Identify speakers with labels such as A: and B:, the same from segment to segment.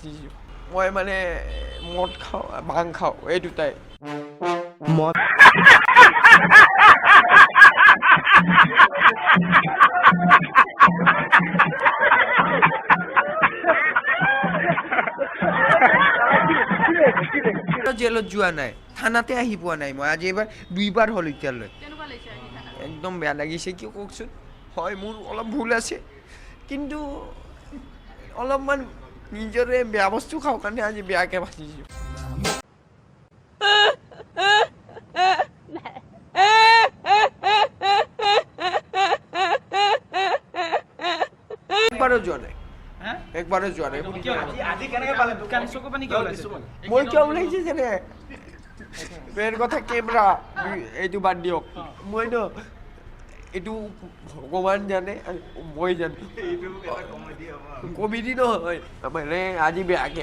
A: ফাঁচিছোঁ। মই মানে মদ খাওঁ, ভাং খাওঁ, এই দুটাই।
B: মদ
A: জেলত যোৱা নাই, থানাতে আহি পোৱা নাই মই। আজি এইবাৰ দুইবাৰ হ'ল এতিয়ালৈ। একদম বেয়া লাগিছে। কিয় কওকচোন? হয়, মোৰ অলপ ভুল আছে, কিন্তু অলপমান নিজৰে বেয়া বস্তু খাওঁ কাৰণে আজি বেয়াকৈ ফাঁচিছোঁ। একবাৰো যোৱা নাই, একবাৰো যোৱা নাই। মই কিয় ওলাইছে যেনে মেইন কথা কেমেৰা এইটো বাদ দিয়ক। মই ন এইটো ভগৱান জানে, মই জানো, কমেডি নহয়। মানে আজি বেয়াকে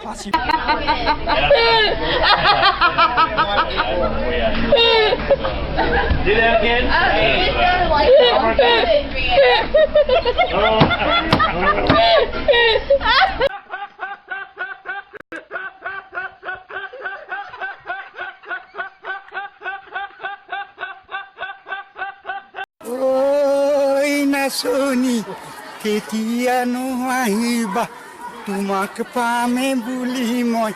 A: ফাঁচি।
C: নাচনী কেতিয়ানো আহিবা, তোমাক পামে বুলি মই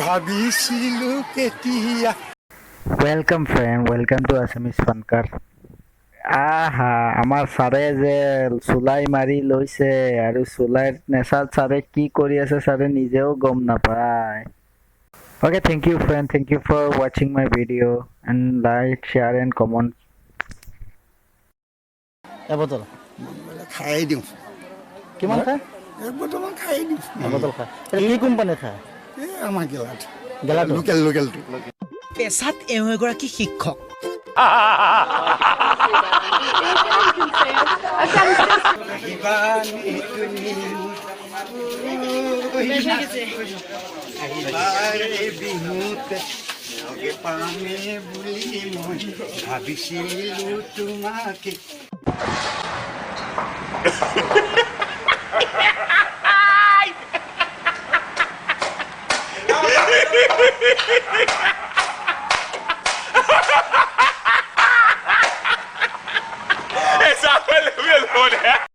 C: ভাবিছিলো কেতিয়া।
D: Welcome friend, welcome to Assamese Funkar. আহা, আমাৰ ছাৰে যে চুলাই মাৰি লৈছে আৰু চুলাইৰ নেচাত ছাৰে কি কৰি আছে ছাৰে নিজেও গম নাপায়। Okay, thank you friend, thank you for watching my video and like, share and comment.
E: এবটল
C: খাই দিওঁ।
E: কিমান খায়?
C: এবটলমান খাই দিওঁ।
E: এবটল খায়। এটা কি কোম্পানী খায়?
C: এই আমাৰ গেলাত।
E: গেলাটো?
C: লোকেল, লোকেলটো।
F: পেছাত এওঁ এগৰাকী শিক্ষক।
C: বিহুতে লগে পামে বুলি মই ভাবিছিলো তোমাকে।